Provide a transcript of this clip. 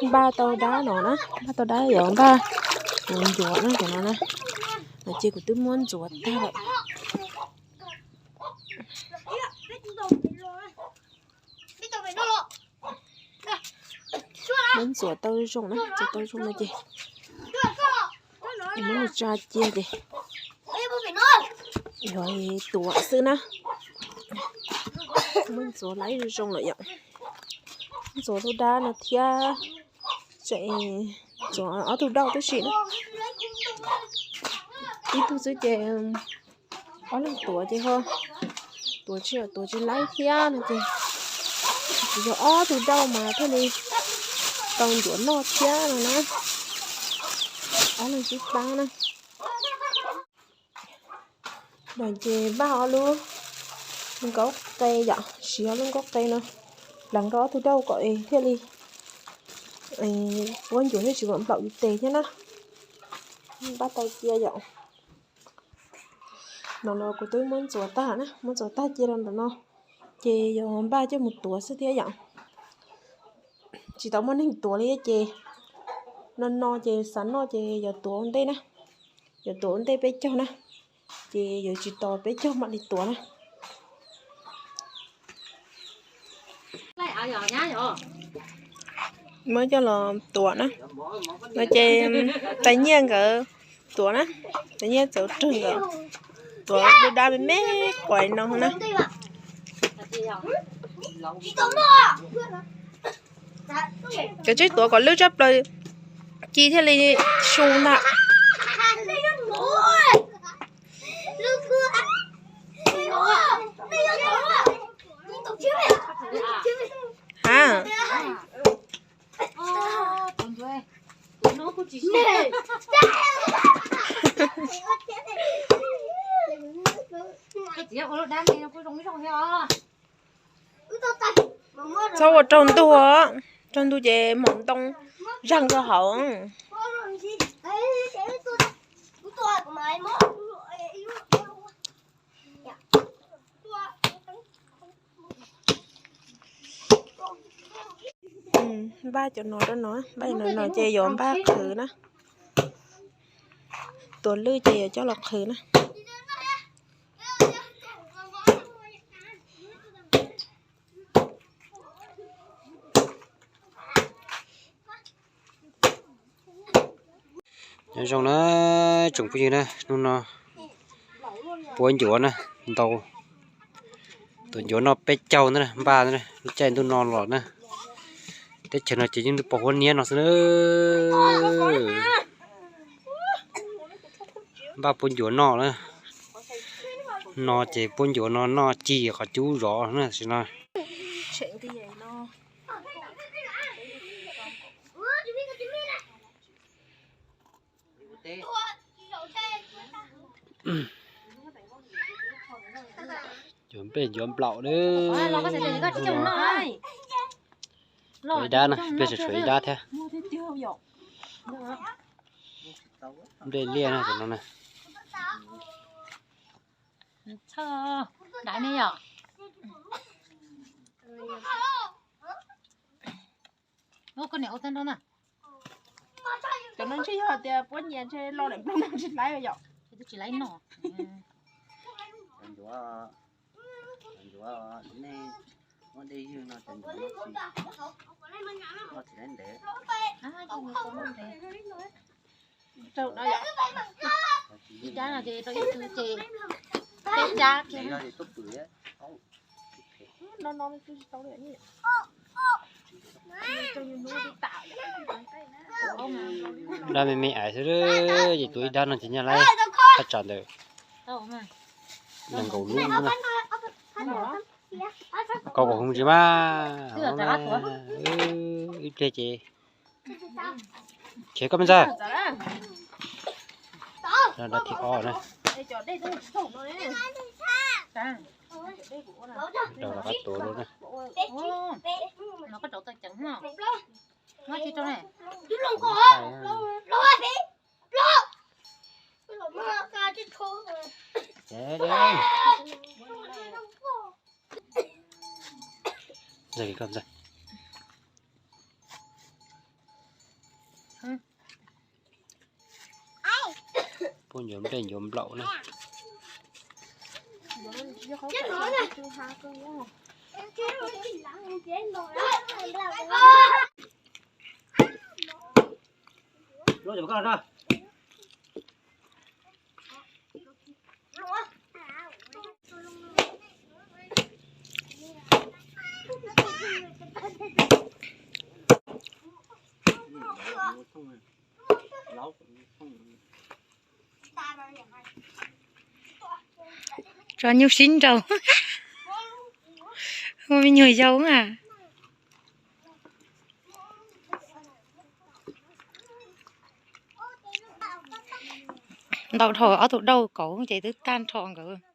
Npaj tau dab no na, npaj tau dab yuav npaj ncuav na, cov no na. No ces kuv twb muab ntxuav tag lawm. Muab ntxuav tau zoo na, ntxuav tau zoo no ces muab nws tsa cia ces yuav tuav xwb na. Muab ntxuav laib zoo zoo lawm yom. Ntxuav lub dab no thiab, tseem ntxuav ob tug dauj tib si na. Ib tug xwb ces ob leeg tuav ces ho tuav tsis, tuav tsis laib thiab no ces tsis yog ob tug dauj mas thiaj li tau ncuav noj thiab no na. Ob leeg sib pab na. No ces npaj ob lub nkaub qe yom, siv ob lub nkaub qe no pleev rau ob tug dauj kom es thiaj li puab ncuav thiaj tsis mam nplaum tes thiab na. Npaj tau cia yom. No no kuv twb muab ntxuav tag na, muab ntxuav tag cia rau ntawm no, ces yuav npaj coj mus tuav xwb thiab yom. Tsis tau muaj neeg tuav li ces no no ces xav noj ces yuav tuav ua ntej na, yuav tuav ua ntej peb caug na, ces yuav tsis tos peb caug mam li tuav na. Muab coj los tuav na, no ces tais nyiaj nkawd tuav na, tais nyiaj txawv rwg nkawd tuav dab me me quav no na. Cov tseeb tuav kom lwj tshaj plaws, ci thiaj li su ntag. Ha. Txhob ua raug ntug, raug ntug ces mom ntoo zag rau hauv. Npaj cov no rau no, npaj no no ces yuav npaj qhwv na. Tuav lwj ces yuav coj los qhwv na. Nyob zoo na tsoom phooj ywg na, hnub no puab ncuav na, ntau, tuav ncuav noj peb caug na, npaj na, lub caij ntuj no los na. Teb chaws no ces yeej ntuj pos huab niab no xwb na. Npaj puab ncuav noj na. No ces puab ncuav no noj cig qhov cub zov na, tam sim no. Ncuav nplej ncuav nplaum na. Tshuav ib dab na, peb tseem tshuav ib dab thiab. Nplej liaj na, cov no na. Txhawj dais ne yom. Ua koj niam ua tag nrho na. Cov no ntshe yog tias puab nyias ntshe lo lawm nplog no tsis hlais yom. Tsis hlais no. Cov ncuav, cov ncuav nej muab dej ywg no cov ncuav no tsis, no tsis hlais ntev. Ib cab no ces rau ib tug ces peb cab kiag. Dab me me ais xwb, ces tuav ib dab no ces nyaj laib thaj tsam ntawm nees nkaum lub na. Koj kom hoo tsis mas, ib pliag ces khiav koj me ntxawg. Dab thib ob na. Rau rov qab tuav lub na. Ntxawg, koj ntxawg. puab ncuav nplej ncuav nplaum na. Tso nyuj sib nraus. Ua me nyuam yaus a. Ntau dhau ob tug dauj kauv ces twb tag nrho nkawd.